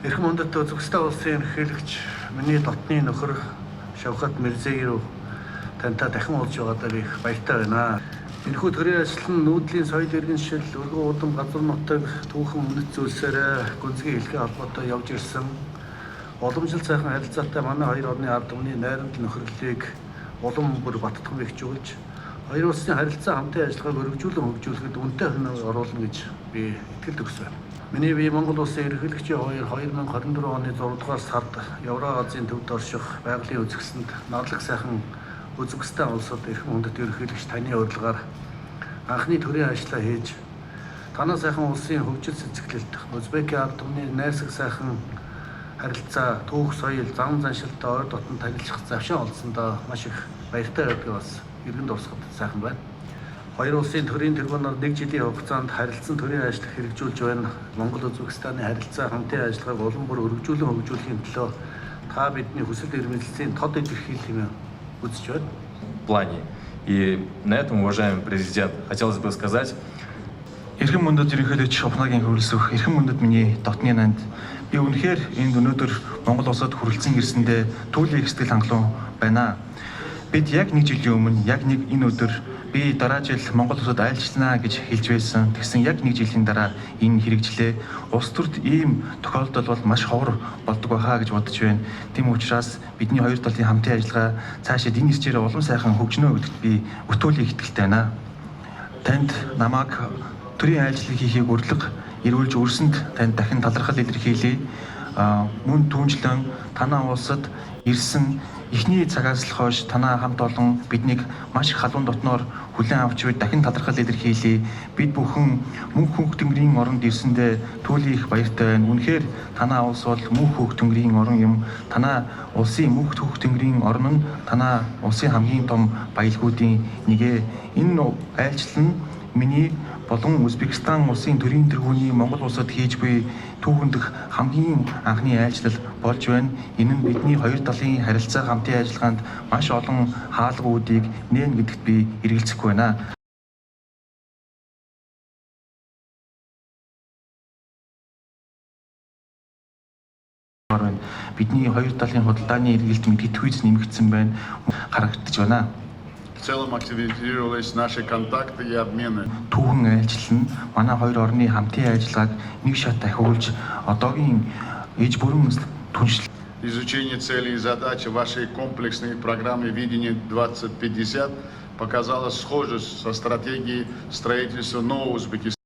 Эрхэм хүндэт Узбекистан улсын ерөнхийлөгч, миний дотны нөхөр Шавкат Мирзиёев тантай дахин уулзж байгаадаа би их баяртай байна. Энэхүү төрийн ажил нь нүүдлийн соёл иргэншил, өргөн удам газар нутаг, түүхэн үнэт зүйлсээр гүнзгий хэлхээ холбоотой явж ирсэн уламжлалт сайхан харилцаатай манай хоёр орны ард түмний найрамдал нөхөрлөлийг улам бүр баттган бэхжүүлж, хоёр улсын харилцаа хамтын ажиллагааг өргөжүүлэн хөгжүүлэхэд үнэтэй хувь оруулна гэж би итгэл төгс байна. Миний бие Монгол улсын ерөнхийлөгчийн хоёр 2024 оны 6 дугаар сард Евро-Азийн төвд орших байгалийн үзэсгэлэнт надлаг сайхан Узбекистан улсад эрхэм хүндэт ерөнхийлөгч таны урилгаар анхны төрийн ажлаа хийж, танай сайхан улсын хөгжил сэцэглэлт, Узбекийн ард түмний найрсаг сайхан харилцаа, түүх соёл, зан заншилтай ойр дотн танилцах завшаан олдсондоо маш их баяртай байдгийг бас эргэн дурсахад сайхан байна. Хоёр улсын төрийн тэргүүнээр нэг жилийн хугацаанд харилцан төрийн ажил хэрэгжүүлж байна. Монгол Узбекистаны харилцаа хамтын ажиллагааг улам бүр өргөжүүлэн хөгжүүлэхийн төлөө та бидний хүсэл эрмэлзлийн тод илэрхийлэл хэмээн үзэж байна. Плане. И на этом, уважаемый президент, хотелось бы сказать, Эрхэм хүндэт ерөнхийлөгч Ухнаагийн хүрэлсөх, эрхэм хүндэт миний дотны нанд, би үнэхээр энд өнөөдөр Монгол улсад хүрэлцэн ирсэндээ туйлын их сэтгэл хангалуун байна. Бид яг нэг жилийн өмнө яг нэг энэ өдөр би дараа жил Монгол улсад айлчлана гэж хэлж байсан. Тэгсэн яг нэг жилийн дараа энэ хэрэгжлээ. Улс төрд ийм тохиолдол бол маш ховор болдог байхаа гэж бодож байна. Тийм учраас бидний хоёр талын хамтын ажиллагаа цаашид энэ хичээрээ улам сайхан хөгжинө гэдэгт би өтөөлийн итгэлтэй байна. Танд намайг төрийн айлчлал хийхийг урилга эргүүлж өрсөнд танд дахин талархал илэрхийлье. Мөн түүнчлэн танай улсад ирсэн эхний цагаас л хойш танай хамт олон биднийг маш их халуун дотноор хүлээн авч буй дахин талархал илэрхийлье. Бид бүхэн мөнх хөнх тэнгэрийн оронд ирсэндээ туйлын их баяртай байна. Үнэхээр танай улс бол мөнх хөнх тэнгэрийн орон юм. Танай улсын мөнх хөнх тэнгэрийн орон нь танай улсын хамгийн том баялгуудын нэг. Энэ айлчлал нь миний болон Узбекистан улсын төрийн тэргүүний Монгол улсад хийж буй түүхэн дэх хамгийн анхны айлчлал болж байна. Энэ нь бидний хоёр талын харилцаа хамтын ажиллагаанд маш олон хаалгуудыг нээн гэдэгт би эргэлзэхгүй байна. Байна. Бидний хоёр талын худалдааны эргэлт мэдэгдэхүйц нэмэгдсэн байна. Харагдаж байна. В целом активизировались наши контакты и обмены. Түүхэн айлчлал нь манай хоёр орны хамтын ажиллагааг нэг шат ахиулж одоогийн иж бүрэн түншлэл Изучение целей и задач вашей комплексной программы «Видение 2050» показало схожесть со стратегией строительства нового Узбекистана.